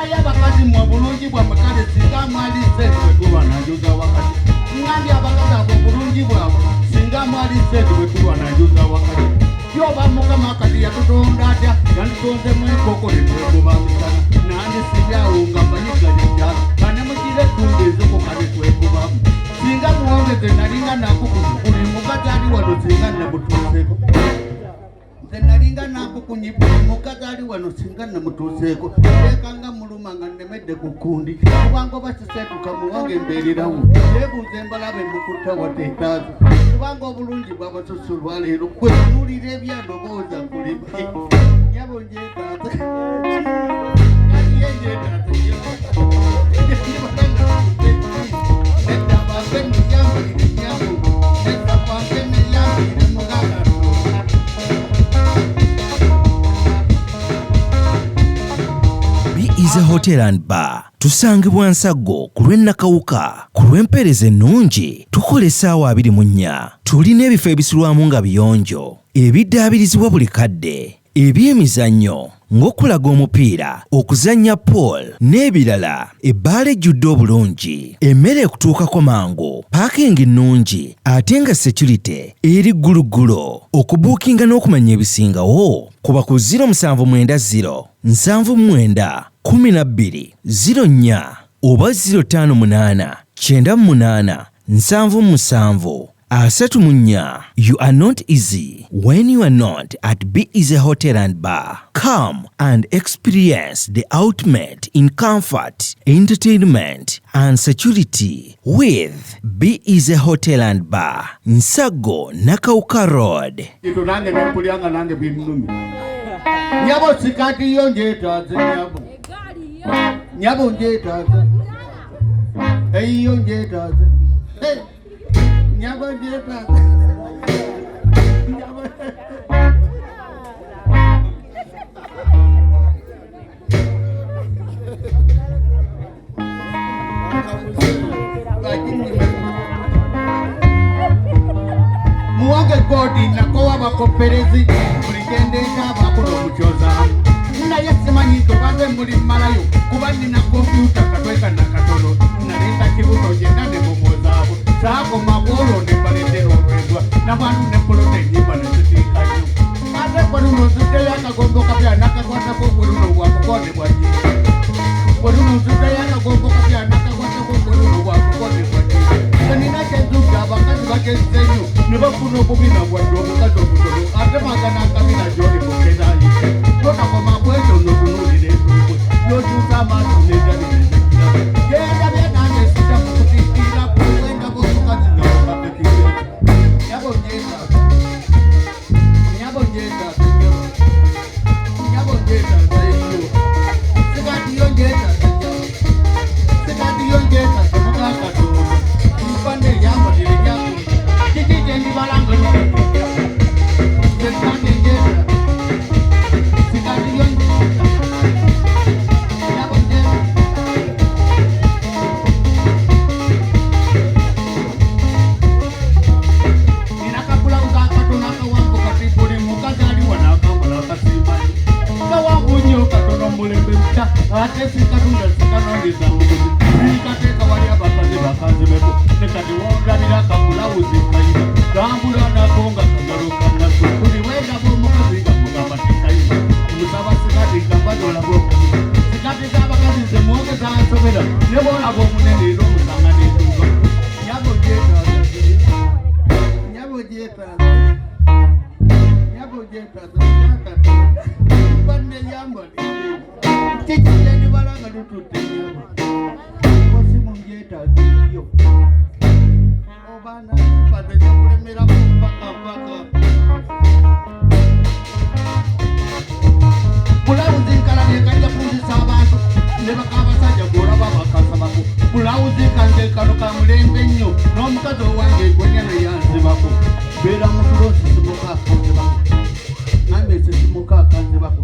Naye abakazi mmwe obulungi bwammwe, kale singa mwali sente bwe tulwana njuza wakati. Ngambye abakazi abo obulungi bwabwe, singa mwali sente bwe tulwana njuza wakati. Yoba Mukama kati yatutonda atya? Yanditonzemu enkoko ne twegoba misana, nandisibyawo nga mbanyigganya ekyalo nga ne mugira ettumba enzoko kale twegobamu. Singa muwongeze nalinga nakukunyi buli mukazi ali wano, singa namutuuseeko. Nze nalinga nakukunyi buli mukazi ali wano, singa namutuuseeko. Teekanga muluma nga nnemedde ku kkundi, kubanga oba siseetuka muwange mbeererawo. Yeebuuza embalabe mukutta wateetaaza, kubanga obulungi bwabasusse olwaleero. Kwe tunuulira ebyandobooza kulima. Nyabo njeetaaze, kati ye njeetaaze. Nedda bange neyambalire nyabo, nedda bange neyambalire muganda. Be Easy Hotel and Bar tusangibwa Nsaggo ku lw'e Nakawuka. Ku lw'empeereza ennungi tukola essaawa 24. Tulina ebifo ebisulwamu nga biyonjo, ebiddaabirizibwa buli kadde, eby'emizannyo ng'okulaga omupiira, okuzannya pool n'ebirala. Ebbaala ejjudde obulungi, emmere ekutuukako mangu, parking nnungi ate nga security eri gguluggulo. Okubuukinga n'okumanya ebisingawo kuba ku 0790 79 12 04 oba 058 98 77 34. You are not easy when you are not at Be Easy Hotel and Bar. Come and experience the ultimate in comfort, entertainment, and security with Be Easy Hotel and Bar, Nsago Nakawuka Road. Kito nange nempulya nga nange binnumi. Nyabo sikati yo njeetaaze, nyabo. Nyabo njeetaaze. Eyiyo njeetaaze. Hey, nyabo njeetaaze. Nyabo. Muwange kodi nakowa bakopperezi buli gyendeeta abakola omukyozaamu, naye simanyi nti obanze muli mmalayo, kuba nina kompyuta katweka nakatono naleeta kibuto gyenna ne mumwozaabo saakoma kwolwo ne mbaleetera olwendwa nabwantu ne polota ennyimba ne zitiika nnyo. Ate gwe luno nzuddeyo akagombo kapya nakakwatako, gwe luno bwakukonebwa jjinja. Gwe luno nzuddeyo akagombo kapya nakakwatako, gwe luno bwakukonebwa jjinja. Nina kyenzudde, abakazi bagezze nnyo ne bafuna obubina bwadde omukazi omutono ate magana akabina gy'oli mukenaayise totakoma kwekyo notunuulira entumbwe n'okyusa amaaso n'endabi nezekira gendabye nange sijja kukutikkirira kuwenda bw'omukazi nga mukapekire. Nyabo njeetaaga, nyabo njeetaaga, nyabo, nyabo njeetaaga eyo sikati yo njeetaaga, nyabo sikati yo njeetaaga. Mugakatono mpa neyambalire nyabo, kiki kyendibalanga? Nze njeetaaga sikati yo njeetaaga, nyabo njeetaaga. Nina kabulawuzi akatono akawanvu kati, buli mukazi ali wano akambala akasiimanyi kawanvu nnyo katono mulembe mutya, ate sikatunda sikanongeza muguzi sikateeka wali abakazi bakazibeko ne kati wondabira akabulawuzi kayina gambula nako nga kagalo kanaku buli wendaba omukazi nga mugamba tekayina musaba sikati gamba nolaba omukazi sikati z'abakazi nze mwongeza nsobera ne bwolaba omunene era omusanga n'entuuka. Nyabo gyetaaga, nyabo gyetaaga, nyabo gyetaaga kyakatonda baneyambale kiki kyendibala nga tutudde nyabo osimu ngyetaaga eyo oba nasipaze njakulemerako paka paka. Bulawuzi nkalabye kajja kunzisa abantu ne bakabasajja gwolaba bakasabako. Bulawuzi kange kano ka mulembe nnyo n'omukazi owange egwenya neyanzibako beera mutulo nsisimuka akanzibako nambe nsisimuka akanzibako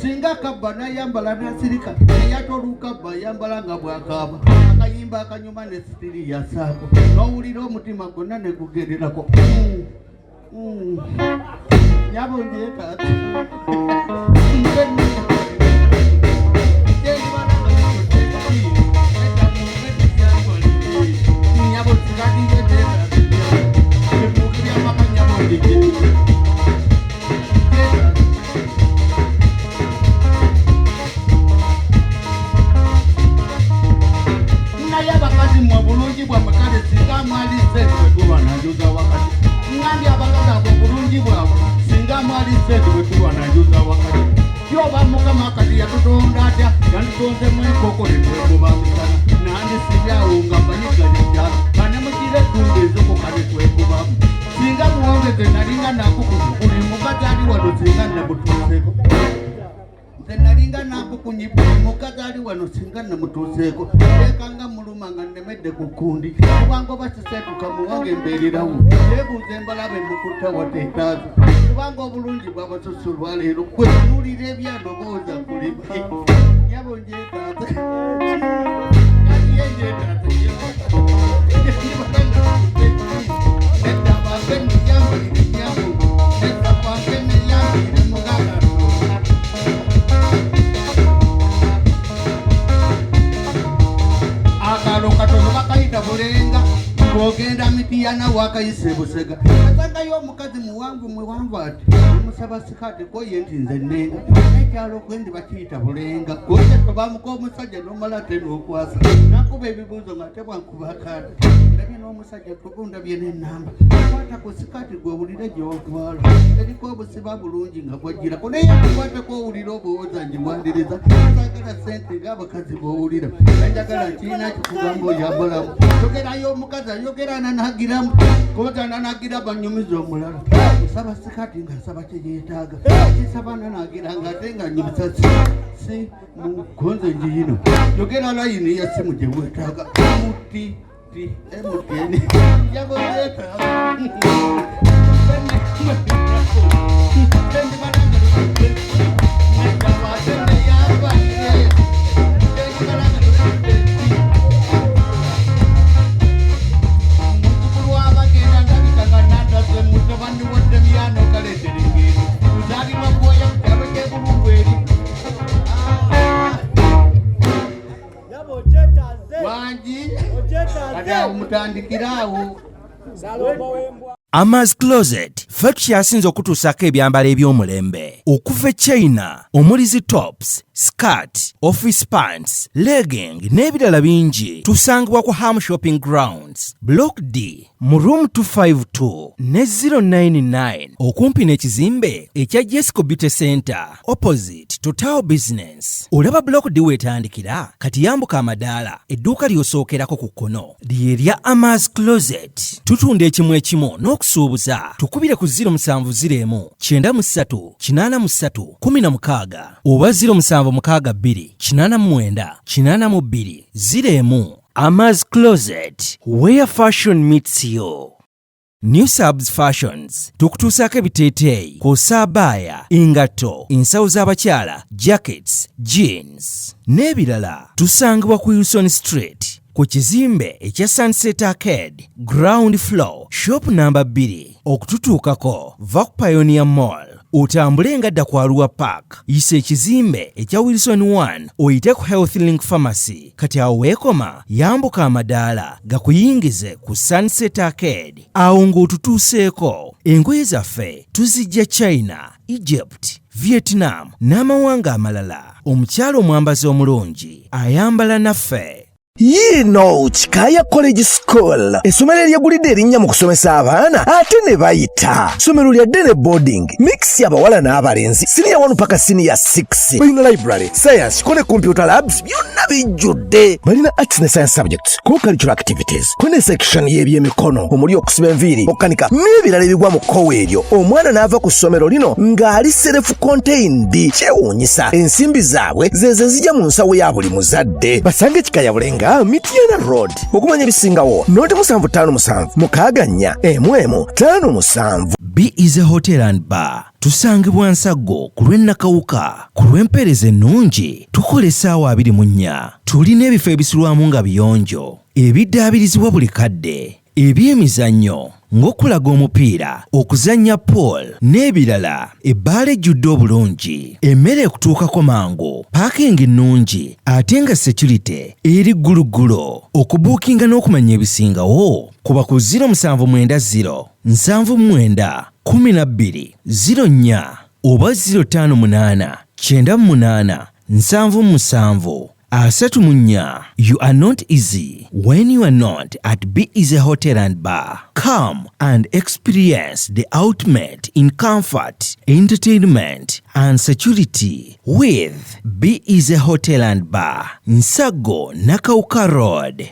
singa kabba nayambala nasirika naye ate olukabba ayambala nga bwakaaba akayimba akanyuma ne sitiri yasaako n'owulira omutima gwonna ne gugenderako. Nyabo njeetaaga. Nandisonzemu enkoko ne twegoba misana, nandisibye awo nga mbanyigganya ddala nga ne mugira eddunga enzokoka ne twegobamu. Singa Muwonge ze nalinga nakukunyi buli mukazi ali wano, singa namutuuseeko. Nze nalinga nakukunyi buli mukazi ali wano, singa namutuuseeko. Teekanga muluma nga nnemedde ku kkundi, kubanga oba siseetuka Muwonge mbeererawo. Yeebuuza embalabe mukutta wateetaaza, kubanga obulungi bwabasusse olwaleero. Gwe tunuulira ebyandobooza kulima nyabo njeetaaza. Kati ye njeetaaza. Nedda bange neyambalire nyabo, nedda bange neyambalire muganda. Akalo katono bakayita Bulenga, ng'ogenda Mitiyana wakayise Busega. Asangayo omukazi muwanvu muwanvu ati, nemusaba sikaati koye nti nze nenga ekyalo gwendi bakiyita Bulenga. Goye tobamuka omusajja nomala ate n'okwasa nakuba ebibuuzo nga ate bwankuba akaati. Ndabye n'omusajja tugundabye n'enamba. Kwata ku sikaati gwe owulire gy'otwala, eriko obusiba bulungi nga bwajjirako, naye kukwatako owulire obowooza ngiwandiriza. Saagala sente ng'abakazi b'owulira, enjagala kirina kikugamba oyambalamu. Yogerayo omukazi ayogera ananagiramu koza ananagira banyumiza omulala. Nsaba sikaati nga nsaba kyeyeetaaga, kisaba ananagira nga ate nga nyumisa si mugonze ngiyino. Yogera layini ya simu gye weetaaga muti ti MTN yaboyeetaaga. Muzzukulu w'abagenda ndabika nga nandaze mutabani wa Demyano Kaleterengeri, nzaalibwa Bwoya mu kyalo ky'Ebulungu eri. Yaba okyetaaze. Wangi. Okyetaaze. Kati awo mutandikire awo. Salongo w'embwa. Amaz Closet ffe tukyasinze okutuusaako ebyambalo eby'omulembe okuva e China omuli zi tops, skirt, office pants, legging n'ebirala bingi. Tusangibwa ku Ham Shopping Grounds, Block D mu room 252 ne 099 okumpi n'ekizimbe ekya Jesco Beauty Center opposite Total Business. Olaba Block D weetandikira, kati yambuka amadaala, edduuka ly'osookerako ku kkono lye lya Amaz Closet. Tutunda ekimu ekimu n'okusuubuza. Tukubire ku 0701 93 83 16 oba 0762 89 82 01. Amaz Closet, where fashion meets you. New Subs Fashions tukutuusaako ebiteeteeyi kw'ossa abaaya, engatto, ensawo z'abakyala, jackets, jeans n'ebirala. Tusangibwa ku Wilson Street ku kizimbe ekya Sunset Arcade, ground floor, shop namba 2. Okututuukako va ku Pioneer Mall otambule nga dda ku Arua Park, yisa ekizimbe ekya Wilson 1 oyite ku Health Link Pharmacy. Kati awo weekoma, yambuka amadaala gakuyingize ku Sunset Arcade. Awo ng'otutuuseeko. Engoye zaffe tuzijja China, Egypt, Vietnam n'amawanga amalala. Omukyala omwambazi omulungi ayambala naffe. Yiino Kikaaya College School, essomero eryegulidde erinnya mu kusomesa abaana ate ne bayita. Ssomero lya day ne boarding, mix abawala n'abalenzi, siniya 1 paka siniya 6. Balina library, science, ko ne computer labs, byonna bijjudde. Balina arts ne science subjects, ko cultural activities, ko ne section y'ebyemikono omuli okusiba enviiri, okukanika n'ebirala ebigwa mu kkowa eryo. Omwana n'ava ku ssomero lino ng'ali self contained. Kyewuunyisa, ensimbi zaabwe zezo ezijja mu nsawo ya buli muzadde. Basange Kikaya Bulenga, Mityana Road. Okumanya ebisingawo noti 757 64 11 57. B is a Hotel and Bar. Tusangibwa Nsaggo ku lw'e Nakawuka. Ku lw'empeereza ennungi tukola essaawa 24. Tulina ebifo ebisulwamu nga biyonjo, ebiddaabirizibwa buli kadde, ebyemizannyo ng'okulaga omupiira, okuzannya pool n'ebirala. Ebbaala ejjudde obulungi, emmere ekutuukako mangu, paakingi nnungi ate nga security eri gguluggulo. Okubuukinga n'okumanya ebisingawo kuba ku 0790 79 12 04 oba 058 98 77. 34. You are not easy when you are not at Be Easy Hotel and Bar. Come and experience the ultimate in comfort, entertainment and security with Be Easy Hotel and Bar, Nsago Nakawuka Road.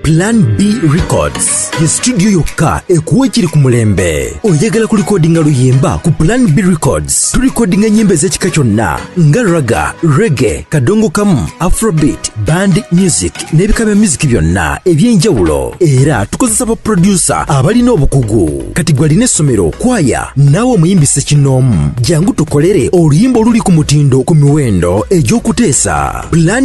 Plan B Records ye studio yokka ekuwa ekiri ku mulembe. Oyagala kulikodinga luyimba? Ku Plan B Records tulikodinga ennyimba ez'ekika kyonna nga ragga, reggae, kadongo kamu, afrobeat, band music n'ebika bya music byonna eby'enjawulo. Era tukozesa ba producer abalina obukugu. Kati gwe alina essomero, kwaya, naawe omuyimbi ssekinnoomu, jangu tukolere oluyimba oluli ku mutindo ku miwendo egy'okuteesa. Plan